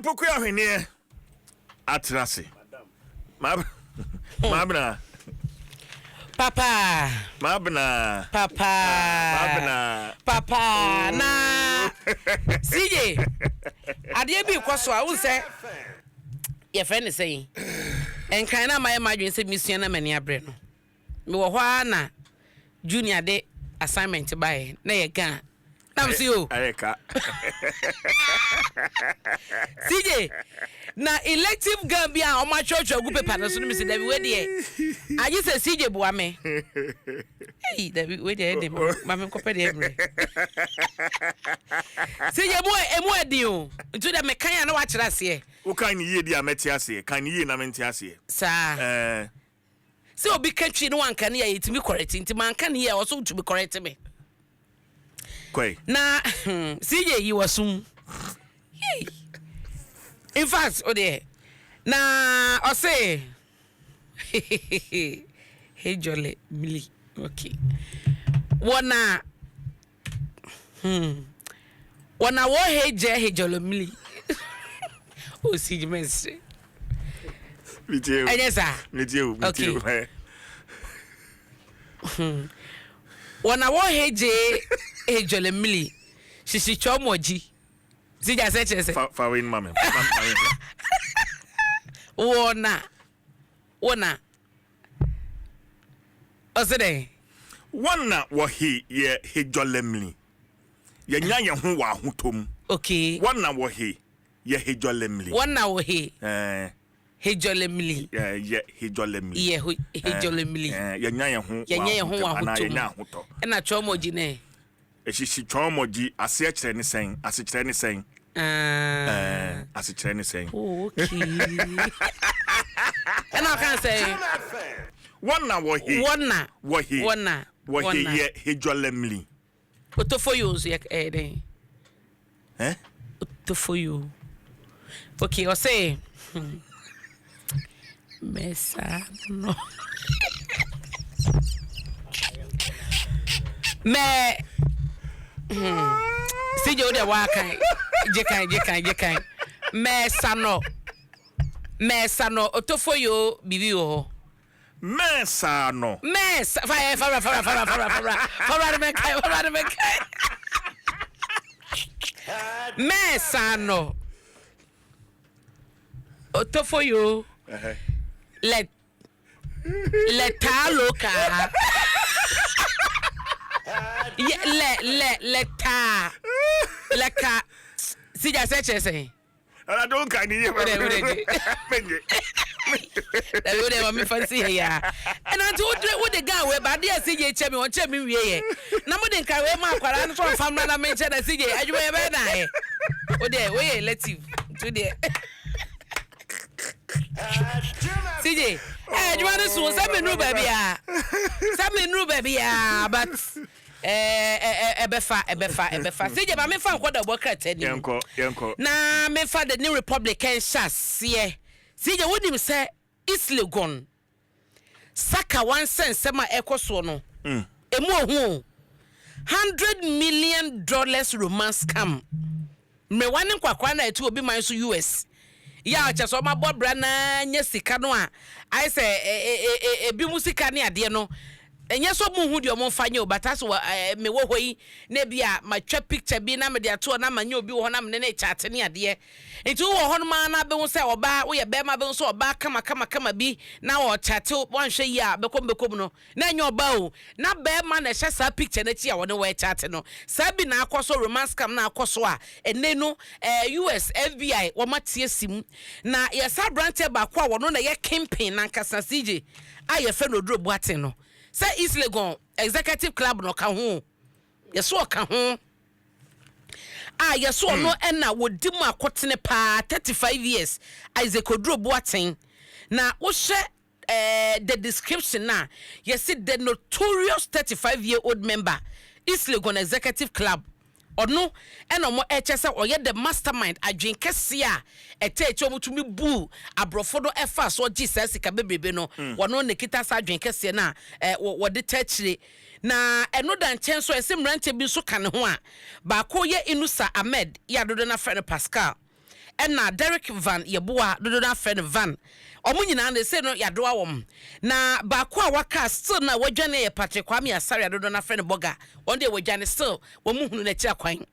Poku Ahweneɛ atena ase. Maabena. Papa. Maabena. Papa. Maabena. Papa. Na CJ, adeɛ bi kɔ so a wohu sɛ yɛfrɛ ne sɛn, nkran na mayɛ m'adwene sɛ mesua na m'ani abrɛ no. Mewɔ hɔ ara na Junior de assignment baeɛ na yɛ Ghana. Na mese o. Ayɛ ka. CJ, na elective Ghana bi a wɔn atwerɛtwerɛ agu paper no so no, mese dabi, wei deɛ agye sɛ CJ boa me. Ei, dabi, wei deɛ ɛde ma me nkɔpɛ deɛ mmerɛ. CJ, emu ɛden o. Nti deɛ mekan a na wakyerɛ aseɛ. Wokan ne yie di a mɛte aseɛ. Kan ne yie na mente aseɛ. Saa. Sɛ obi ka Twi ne wanka ne yɛ, yɛtumi correct, nti manka ne yɛ, ɔso wotumi correct me. Kɔe. Na CJ yi wasum. In fact, o deɛ na ɔse hey jolly mili, okay, wɔna wɔna wɔ hey jɛ hey jolly mili o CJ mɛnsere. Ɛnyɛ saa. Okay. Wɔna wɔ hey jɛ hey jolly mili sisi twɛ ɔmɔ gyi. Sija sɛ kyerɛ sɛ. Fa wei ma me. Wɔna ɔsɛ dɛ. Wɔna wɔhe yɛ hejɔlɛmli. Yɛnya yɛn ho wɔ ahotɔ mu. Wɔna wɔhe yɛ hejɔlɛmli. Wɔna wɔhe. Hejɔlɛmli. Yɛ hejɔlɛmli. Yɛ hejɔlɛmli. Yɛnya yɛn ho Yɛnya yɛn ho wɔ anaa ahotɔ mu. Yɛnya ahotɔ. Ɛna twɛmɔgyi nɛ. Esisi twɛmɔgyi aseɛ kyerɛ ne sɛn? Asekyerɛ ne sɛn? Asekyerɛ ne sɛn? Oh, okay. Ɛna ɔka sɛ. Wɔna wɔhe. Wɔna. Wɔhe. Wɔna. Wɔhe yɛ hejɔlɛmli. Otofoyo nso yɛ ɛyɛ dɛn? Eh? Otofoyo. Okay, ɔsɛ. Mɛsa no. Mɛ. CJ o de wa kan. Gye kan, gye kan, gye kan. Mɛsa no. Mɛsa no otofoyo bibi wɔ hɔ. Mɛsa no. Mɛsa fa yɛ fabra fabra fabra fabra fabra fabra de mɛka fabra de mɛka. Mɛsa no. Otofoyo. Lɛ lɛ taa lo kaa. Yɛ lɛ lɛ lɛ taa lɛ ka. Sija sɛ kyerɛ sɛn? Ɛna don kan ni yie. Wode wode gye. Menye. Dabi, wode ma mefa nsi ha yi a. Ɛna nti wode gan wei ba adeɛ a CJ kyɛ me, ɔnkyɛ me nwie yɛ. Na mode nkra wei ma akwadaa no so ɔmfa mmra na menkyɛ na CJ adwuma yɛ bɛyɛ na ayɛ. Wode wei yɛ elective nti wodeɛ. CJ, adwuma no so sɛ menuru baabi a sɛ menuru baabi a, but ɛbɛfa ɛbɛfa ɛbɛfa. CJ, ma memfa nkɔ da ɔbɔ krataa nim. Yɛnkɔ, yɛnkɔ. Na memfa The New Republic nhyɛ aseɛ. CJ, wonim sɛ East Legon Saka wansɛ nsɛm a ɛkɔ soɔ no ɛmu ohu o. $100 million romance scam. Mmerewa ne nkwakora na ɛte obi man so US yɛ a ɔkyɛ sɛ ɔma bɔ bra na nya sika no a, ayɛ sɛ ebi mu sika ne adeɛ no, ɛnyɛ sɛ ɔmo hu deɛ ɔmo nfa nyɛ o, but asɛ wɔ mewɔ hɔ yi na ebi a matwa picture bi na mede ato hɔ na ma nye obi wɔ hɔ na mene ne chat ne adeɛ. Nti wowɔ hɔ nom ara na abɛhu sɛ ɔbaa, woyɛ bɛrima, abɛhu sɛ ɔbaa kama kama kama bi na ɔchat, wanhwɛ yie a bɛkɔm bɛkɔm no na ɛnyɛ ɔbaa o, na bɛrima na ɛhyɛ saa picture n'akyi a wɔne wɔ chat no. Saa bi na akɔ so, romance scam na akɔ so a ɛnɛ no US FBI wɔn ate asi mu. Na yɛsa aberanteɛ baako a wɔno na ɛyɛ kingpin nankasa, CJ, a yɛfrɛ no Oduro Boateng no, sɛ East Legon Executive Club no ɔka ho, yɛso ɔka ho a yɛso ɔno ɛna wɔdi mu akotene paa, 35 years, Isaac Oduro Boateng. Na wohyɛ the description na yɛsi the notorious 35 year old member East Legon Executive Club, ɔno ɛna ɔmo ɛkyɛ sɛ ɔyɛ the mastermind, adwene kɛseɛ a ɛtɛ akyi ɔmo tumi bu aborɔfo no ɛfa so ɔgye saa sika bebrebe no. Wɔno na kita saa adwene kɛseɛ no a wɔde tɛ akyire. Na ɛno da nkyɛn so, ɛsɛ mmeranteɛ bi nso ka ne ho a baako yɛ Inusa Ahmed, yɛ adodo no afrɛ no Pascal. Ɛna Derek Van Yeboah, dodoɔ no ara frɛ no Van. Wɔn nyinaa no, seesei no yɛadoa wɔn. Na baako a waka a still no a wadwane yɛ Patrick Kwame Asare a dodoɔ no ara frɛ no Bɔga. Wɔn deɛ wɔadwane still, wɔn nhunu n'akyiri akwan.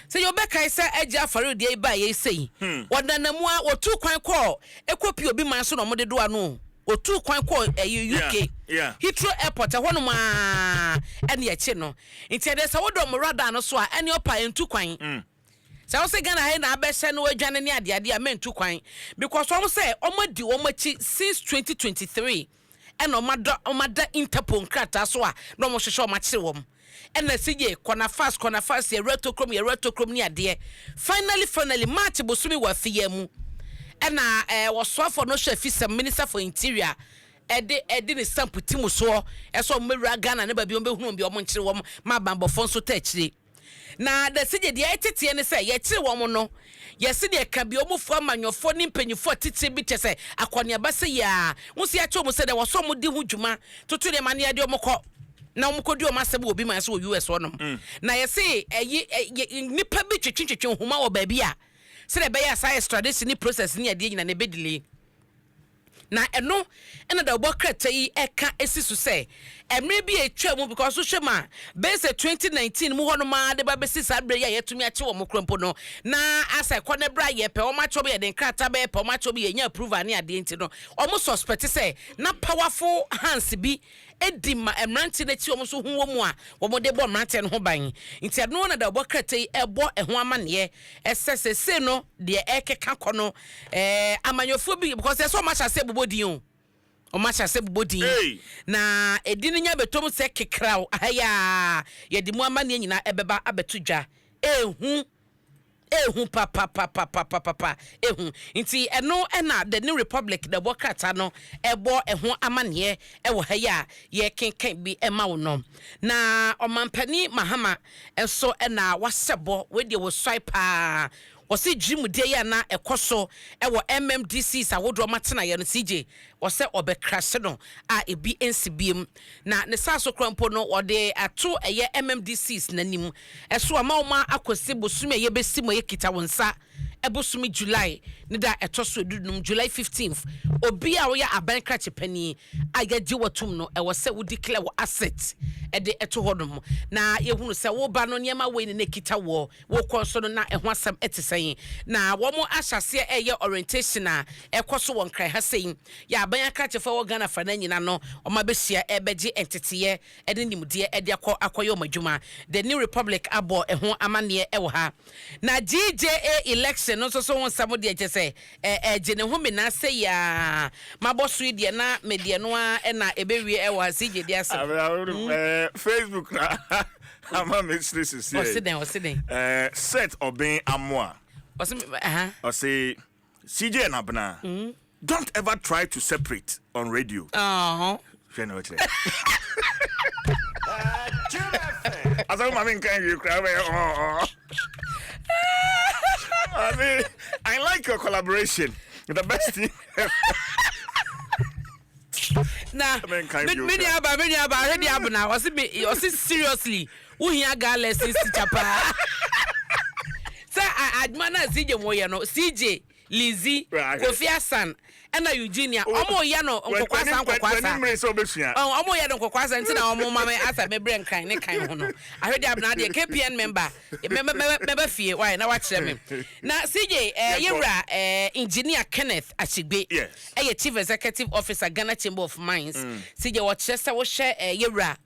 Sɛ yɛbɛkae sɛ Agya Afare deɛ yi baeɛ yi sei, wɔnenam mu ara, wɔtuu kwan kɔɔ Ekopie obi man so na wɔde doa no o. Wɔtuu kwan kɔɔ ɛyi UK, Heathrow Airport ɛhɔnom ara ɛna yɛkye no. Nti ɛdeɛ sɛ wodɔ wɔn radar no so a, ɛne ɔpa ɛntu kwan. Sɛ wo se Ghana ha yi na abɛhyɛ na wadwane ne adeade a mɛntu kwan because wɔn sɛ wɔn adi wɔn akyi since 2023 ɛna wɔn adɔ wɔn ada Interpol nkrataa so a na wɔn hwehwɛ wɔn akyere wɔn ɛna si gye kɔna fast kɔna fast yɛwura tokrom yɛwura tokrom ne adeɛ finally finally March bosome wɔ afe yi mu ɛna ɛɛ wɔsoafoɔ no hwɛ afisɛm Minister for Interior ɛde ɛde ne stamp ti mu soɔ ɛsɛ wɔn bɛwura Ghana ne baabi wɔn bɛhunu wɔn bi wɔn nkyere wɔn ma abanbɔfoɔ nso ta akyire. Na dasegye deɛ ɛteteɛ ne sɛ yɛkyere wɔn no, yɛse deɛ ka bi wɔn foɔ amanyɔfoɔ ne mpanyinfoɔ atitire bi kyɛsɛ akɔneaba sɛ yi ara, wo nso yɛakyere wɔn sɛ deɛ wɔsɛ wɔn di ho dwuma toto nneɛma no yɛde wɔn kɔ na wɔn kɔdi wɔn asɛm wɔ obi man so wɔ US hɔ nom. Na yɛse ɛyi ɛ nnipa bi twetwetwetwe nhoma wɔ baabi a sɛdeɛ ɛbɛyɛ a saa extradition ne process ne adeɛ nyina no ɛbɛ delay. Na ɛno na dawubɔ krataa yi ka si so sɛ mmere bi a atwa mu because wohwɛ mu a bɛyɛ sɛ 2019 mu hɔnom ara de ba bɛsi saa berɛ yi a yɛatumi akye wɔn kora mpo no na asɛ kɔ ne berɛ a yɛpɛ wɔn akye wɔn yɛde nkrataa bɛyɛ pɛ wɔn akye wɔn yɛnya approval ne adeɛ nti no wɔn suspect sɛ na powerful hands bi di ma mmeranteɛ no akyi wɔn nso ho wɔ mu a wɔde bɔ mmeranteɛ no ho ban. Nti ɛno na dawubɔ krataa yi ɛbɔ ɛho amaneɛ ɛsɛ sesei no deɛ ɛkeka kɔ no ɛɛ amanyɔfoɔ bi because ɛsɛ wɔn ahyɛ aseɛ bobɔ din o wɔn ahyɛ aseɛ bobɔ din na edin no nya bɛtɔ mu sɛ kekraw aha yi a yɛde mu amaneɛ nyinaa ɛbɛba abɛto dwa ehu. Ehu papapapapapapa, ehu. Nti ɛno na The New Republic na ɛbɔ krataa no ɛbɔ ɛho amaneɛ ɛwɔ ha yi a yɛrekenkan bi ɛma wo no. Na Ɔmanpanin Mahama nso na wahyɛ bɔ, wei deɛ wɔsuae paa, wɔse dwirimdeɛ yi a na ɛkɔ so ɛwɔ MMDCs ahodoɔ matenaeɛ no, CJ, wɔsɛ ɔbɛkrahye no a ebi nsi biem. Na ne saa so koraa mpo no wɔde ato ɛyɛ MMDCs no anim so ama wɔn akɔsi bosome a yɛbɛsi mu a yɛkita wo nsa bosome July ne da a ɛtɔ so dunum, July 15th. Obi a woyɛ aban krakye panin a yɛagye wo atum no, ɛwɔ sɛ wo declare wo asset de to hɔnom na yɛhunu sɛ wo ba no nneɛma wei ne na ɛkita woɔ, wokɔ nso no na ɛho asɛm te sɛn. Na wɔn ahyɛ aseɛ ɛreyɛ orientation a ɛkɔ so wɔ Nkran ha sei. Yɛ aban akrakyefoɔ a ɛwɔ Ghana fa no nyina no wɔn abɛhyia ɛrebɛgye nteteeɛ ne nimdeɛ de akɔ akɔyɛ wɔn adwuma. The New Republic abɔ ɛho amanneɛ wɔ ha. Na GJA election no nso so ho nsɛm deɛ kyerɛ sɛ ɛregye ne ho menaa sɛi ara. Mabɔ so yi deɛ na me deɛ no ara na ɛbɛwie wɔ ha. CJ de asɛm. Facebook na ama me sere sisi. Ɔse dɛn ɔse dɛn? Seth Obeng Amoah. Ɔse aha. Ɔse CJ and Abena. Don't ever try to separate on radio. Hwɛ na ɔkyerɛ. Asɛm maame nka nwie koraa bɛyɛ ɔɔ. I mean, I like your collaboration. The best team. Na me nua ba me nua ba ahwɛ di abena ɔsi me ɔsi seriously wohia girl lessons teacher paa. Sɛ adwuma na CJ mo yɛ no CJ Lizzy, Kofi Asan ɛna Eugenia ɔmo yɛ no nkɔkɔasa nkɔkɔasa ɔmo yɛ no nkɔkɔasa nti na ɔmo ma me asa me brɛ nkran ne kan ho no ahwɛde abena deɛ KPN member mɛba fie why na wakyerɛ me na CJ ɛɛ yɛwura ɛɛ Engineer Kenneth Akyigbe ɛyɛ Chief Executive Officer Ghana Chamber of Mines CJ wɔkyerɛ sɛ wohyɛ ɛɛ yɛwura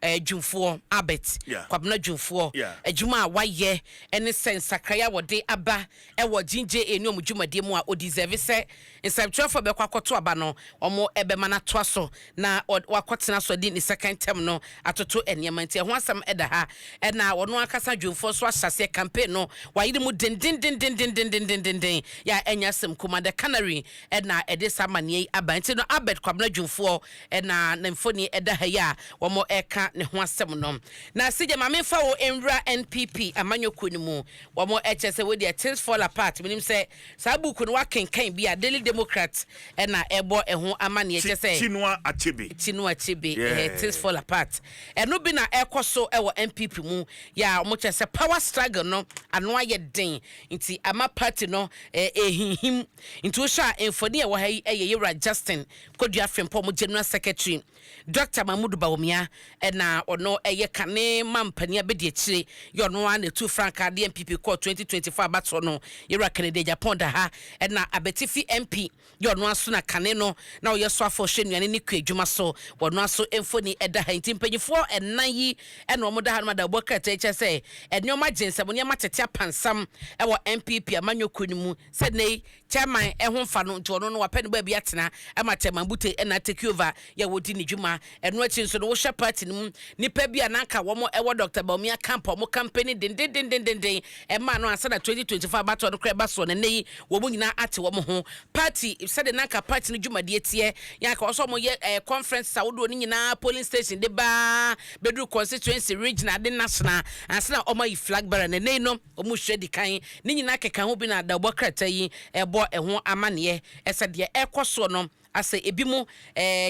Dwumfoɔ Albert Kwabena Dwumfoɔ adwuma a wayɛ ne sɛ nsakraeɛ a wɔde aba wɔ GJA ne wɔn dwumadie mu a ɔdeserve sɛ nsɛmtwerɛfoɔ a bɛkɔ akɔto aba no wɔbɛma no atoa so na wakɔtena so adi ne second term no atoto nneɛma nti ɛho asɛm da ha ɛna ɔno ankasa Dwumfoɔ nso ahyɛ aseɛ campaign no wayere mu dendendendendendendendenden yɛ a ɛnyɛ asɛm kuma. The Canary na ɛde saa amaneɛ yi aba nti no Albert Kwabena Dwumfoɔ na ne mfoni da ha yi a wɔreka. Yɛka ne ho asɛm no na sigya ma memfa wo nwura NPP amanyɔkuo no mu. Wɔn ɛkyɛ sɛ wɔdeɛ Things Fall Apart. Menim sɛ saa buku no wakenkan bi a Daily Democrat ɛna ɛbɔ ɛho amanneɛ kyɛ sɛ Chinua Achebe. Chinua Achebe. Things Fall Apart, ɛno bi na ɛkɔ so ɛwɔ NPP mu yɛ a wɔn kyerɛ sɛ power struggle no ano ayɛ den, nti ama party no ɛhinhim. Nti wohwɛ a, mfoni a ɛwɔ ha yi ɛyɛ yɛwura Justin Kodua Frimpong, mo general secretary, Dr Mahmudu Bawumia, ɛna ɔno ɛyɛ kane ma mpanin abɛdi akyire yɛ ɔno a na etu frankaa de NPP kɔɔ 2024 abatoɔ no. Yɛwura Kennedy Agyapong da ha, ɛna Abetifi MP yɛ ɔno aso na kane no na ɔyɛ so afɔ hwɛ nnuane ne kua adwuma so, wɔno aso mfoni ɛda ha. Nti mpanyinfoɔ ɛnan yi ɛna wɔn da ha no ma da ɔbɔ krataa kyerɛ sɛ nneɛma gye nsɛm, nneɛma tete apansam ɛwɔ NPP amanyɔkuo no mu sɛ ne chairman ɛho mfa no, nti ɔno no wapɛ ne baabi atena ama Chairman Bute ɛna take over yɛ wɔdi ne dwuma. Ɛno akyi nso no, wohyɛ party no mu nipa bi a nanka wɔn ɛwɔ Dr Bawumia camp a wɔn campaign dendendendenden ɛmaa no ansa na 2024 abatoɔ no kora ɛba soɔ no, ɛnɛ yi wɔn nyinaa ate wɔn ho party sɛde nanka party no dwumadie teɛ yɛn aka wɔsɔ wɔn yɛ conference ahodoɔ no nyinaa, polling station de baa bɛduru constituency, regional de national ansa na wɔn ayi flag bearer. Na ɛnɛ yi no wɔn hwɛ di kan ne nyinaa keka ho bi na adabɔ krataa yi ɛbɔ ɛho amanneɛ ɛsɛ deɛ ɛkɔ soɔ no asɛ ebi mu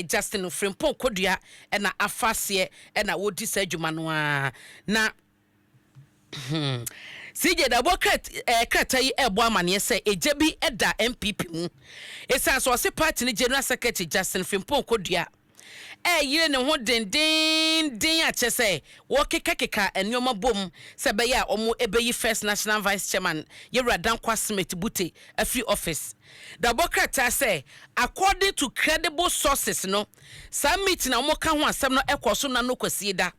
Justin Frimpong Kodua ɛna afa aseɛ ɛna wɔdi saa adwuma no ara. Na CJ dabɔ krataa yi ɛbɔ amanneɛ sɛ egya bi ɛda NPP mu, ɛsiane sɛ ɔse party no general secretary Justin Frimpong Kodua ɛyere ne ho dendenden akyɛ sɛ wɔkekakeka nneɛma bom sɛ ɛbɛyɛ a wɔn ɛbɛyi first national vice chairman yɛwura Dankwa Smith Bute afiri office. Dabɔ krataa sɛ according to credible sources no, saa meeting a wɔka ho asɛm no ɛkɔ so na no kwasie da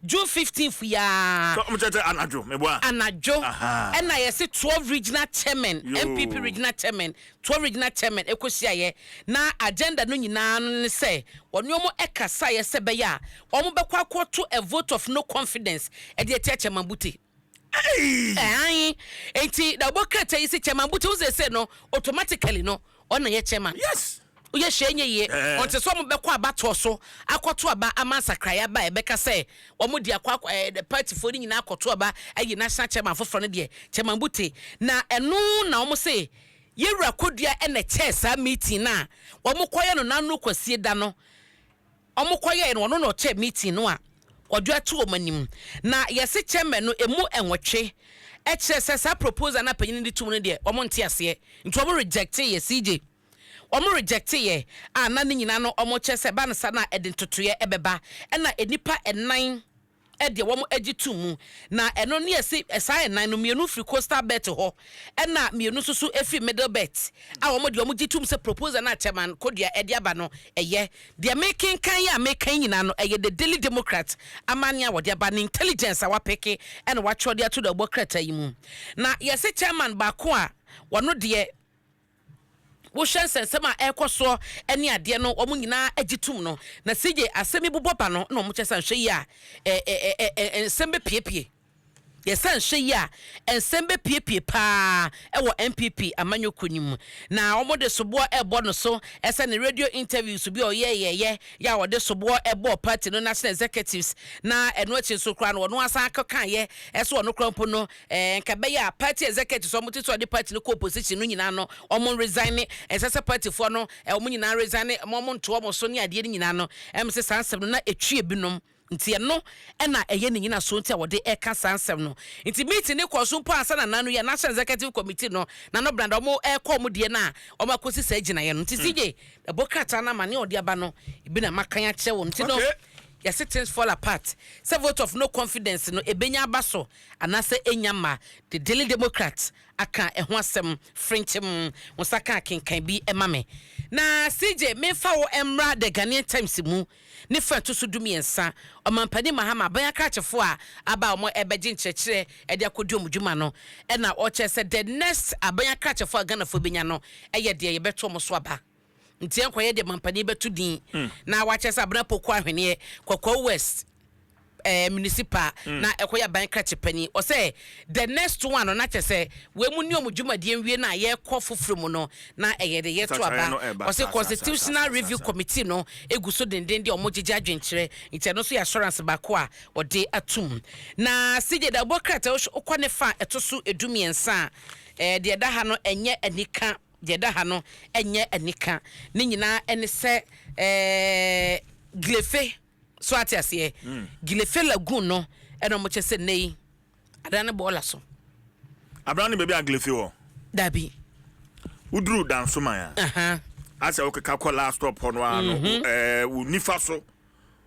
June 15th yaa. So ɔmo kyerɛ sɛ anadwo meboa. Anadwo. Ɛna yɛse 12 regional chairman. Yoo. NPP regional chairman, 12 regional chairman ɛkɔhyiaeɛ na agenda no nyinaa no ne sɛ wɔne ɔmo ɛkasaeɛ sɛ bɛyɛ a ɔmo bɛkɔ akɔto a vote of no confidence ɛde atia Chairman Bute. Hey! Ɛhan enti na ɔbɔ krataa yi sɛ Chairman Bute wo sɛ no automatically no ɔna yɛ chairman. Woyɛ hyɛ nyɛ yie. Ɔnte sɛ ɔmo bɛkɔ abatoɔ so akɔto aba ama nsakraeɛ aba a ɛbɛka sɛ ɔmo de akɔ akɔ partyfoɔ no nyinaa akɔto aba ayi national chairman foforɔ no deɛ Chairman Bute na ɛno na ɔmo se yɛwura Kodua ɛna kyɛɛ saa meeting na ɔmo kɔyɛ no nanu kwasie da no. Ɔmo kɔyɛ no, ɔno na ɔkyɛɛ meeting no a ɔde ato wɔn anim na yɛse chairman no emu 8 ɛkyerɛ sɛ saa proposal na panyin de tum no deɛ, ɔmo nte aseɛ, nti ɔmo reject yɛ. CJ, ɔmo reject yɛ a na ne nyinaa no ɔmo kyerɛ sɛ ba no sa na ɛde ntotoeɛ ɛbɛba, ɛna nipa 4 ɛdeɛ wɔn agye to mu. Na ɛno ne yɛsi saa 4 no, 2 firi Coastal Belt hɔ ɛna 2 nso so efiri Middle Belt a wɔn deɛ wɔn gye tom sɛ proposal na Chairman Kodua ɛde aba no ɛyɛ. Deɛ mekenkan yi a mekan nyinaa no ɛyɛ The Daily Democrat amane a wɔde aba ne intelligence a wapeke ɛna watwerɛ de ato dɛ ɔbɔ krataa yi mu. Na yɛsi chairman baako a wɔno deɛ wohwɛ nsɛnsɛm a ɛrekɔ soɔ ne adeɛ no, wɔn nyinaa agye tum no. Na sigye asɛm yi bobɔ ba no na wɔn kyɛ sɛ nhwɛ yi a ɛ ɛ ɛ ɛ nsɛm bɛpiepie, yɛsɛ nhwɛ yi a nsɛm bɛpiepie paa ɛwɔ NPP amanyɔkuo no mu. Na wɔn de soboɔ ɛbɔ no so ɛsɛ ne radio interviews bi a ɔyɛ yɛyɛ yɛ a wɔde soboɔ ɛbɔ party no national executives. Na ɛno akyi nso koraa no, ɔno asan akɔka yɛ ɛso ɔno koraa mpo no nka bɛyɛ a party executives wɔn ti so ɔde party no kɔ opposition no nyinaa no wɔn resign, ɛsɛ sɛ partyfoɔ no wɔn nyinaa resign, wɔn nto wɔn so ne adeɛ no nyinaa no ɛm sɛ saa nsɛm no na etwie binom. Nti ɛno ɛna ɛyɛ ne nyina so nti a wɔde ɛka saa nsɛm no. Nti meeting ne kɔ so mpo ansa na nanu yɛ national executive committee no na no brand ɔmo ɛkɔ ɔmo deɛ no a ɔmo akɔsi saa gyinaeɛ no. Nti CJ ɛbɔ krataa no ama ne ɔde aba no ebi na makan akyerɛ wɔn. Nti no yɛse Things Fall Apart sɛ vote of no confidence no ebenya aba so anaasɛ enya ma The Daily Democrat aka ɛho asɛm frenkyem wɔn nsa ka akenkan bi ɛma me. Na CJ, memfa wo mmra The Ghanaian Times mu ne fa ɛto so 13. Ɔmampanin Mahama aban akrakyefoɔ a aba a wɔn ɛbɛgye nkyerɛkyerɛ ɛde akɔdi wɔn dwuma no, ɛna ɔkyerɛ sɛ the next aban akrakyefoɔ a Ghanafoɔ bɛnya no ɛyɛ deɛ yɛbɛto wɔn so aba. Nti ɛnkɔyɛ deɛ mampanin bɛto din na wakyerɛ sɛ Abena Poko Ahweneɛ, Kɔkɔɔ West. Municipal na ɛkɔyɛ aban krakye panyin. Ɔsɛ the next one no, na kyɛ sɛ wei mu ne ɔmo dwumadie nwie no a yɛrekɔ foforɔ mu no, na ɛyɛ de yɛto Nsakyerɛ no aba. ɛba. Ɔsɛ Saa, Constitutional Review Committee no egu so denden de ɔmo gyegye adwenkyerɛ, nti ɛno nso yɛ assurance baako a ɔde atum. Na CJ da bɔ krataa, wokɔ ne fa a ɛto so 13 a, deɛ ɛda ha no ɛnyɛ anika. Deɛ ɛda ha no ɛnyɛ anika. Ne nyinaa ɛne sɛ Glefe so, ate aseɛ, Glefe Lagoon no, ɛna ɔmo kyɛ sɛ nne yi adan ne bɔɔla so. Abena ne baabi a Glefe wɔ? Dabi. Woduru Dansoman a, asɛ wokeka kɔ last stop hɔ no a no, wo nifa so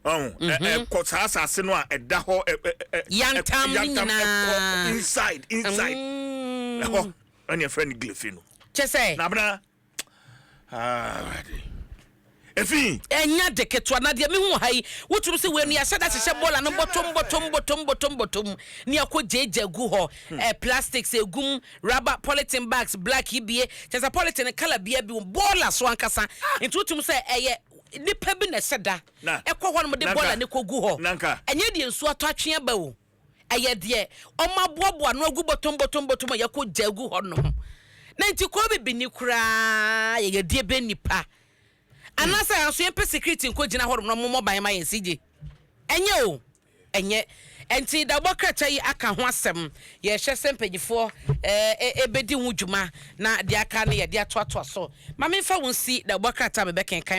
ɔn ɛkɔ saa asase no a ɛda hɔ ɛ ɛ ɛ Yantam ne yantam. nyinaa. Ɛkɔ inside ɛhɔ ɛne ɛfrɛ no Glefe no. Kyɛ sɛ Na Abena, ah, efi ɛnya de ketewa. Na deɛ mehu wɔ ha yi, wotumi sɛ wei no yɛahyɛ da hyehyɛ bɔɔla no bɔtɔm bɔtɔm bɔtɔm bɔtɔm bɔtɔm ne akɔ gyeegye gu hɔ, plastics egum, rubber polythene bags black yi bie, kyɛ sɛ polythene colour bia bi wɔ bɔɔla so ankasa. Nti wotumi sɛ ɛyɛ nipa bi na ɛhyɛ da ɛkɔ hɔ nom de bɔɔla ne kɔ gu hɔ. Nanka. Ɛnyɛ deɛ nsuo atɔ atwe aba o, ɛyɛ deɛ ɔmo aboaboa no agu bɔtɔm bɔtɔm bɔtɔm a yɛkɔ gya agu hɔ nom. Na nti kɔɔ bibini koraa yɛyɛ deɛ bɛ nipa anaasɛ nso yɛmpɛ security nkɔ gyina hɔ nom na ɔmo mmɔ ban ma yɛn. Si ɛnyɛ o, ɛnyɛ. Nti dabɔ krataa yi aka ho asɛm, yɛhyɛ sɛ mpanyinfoɔ ɛbɛdi ho dwuma na deɛ aka no yɛde atoatoa so. Maame, nfa wɔn si dabɔ krataa mebɛkenkan.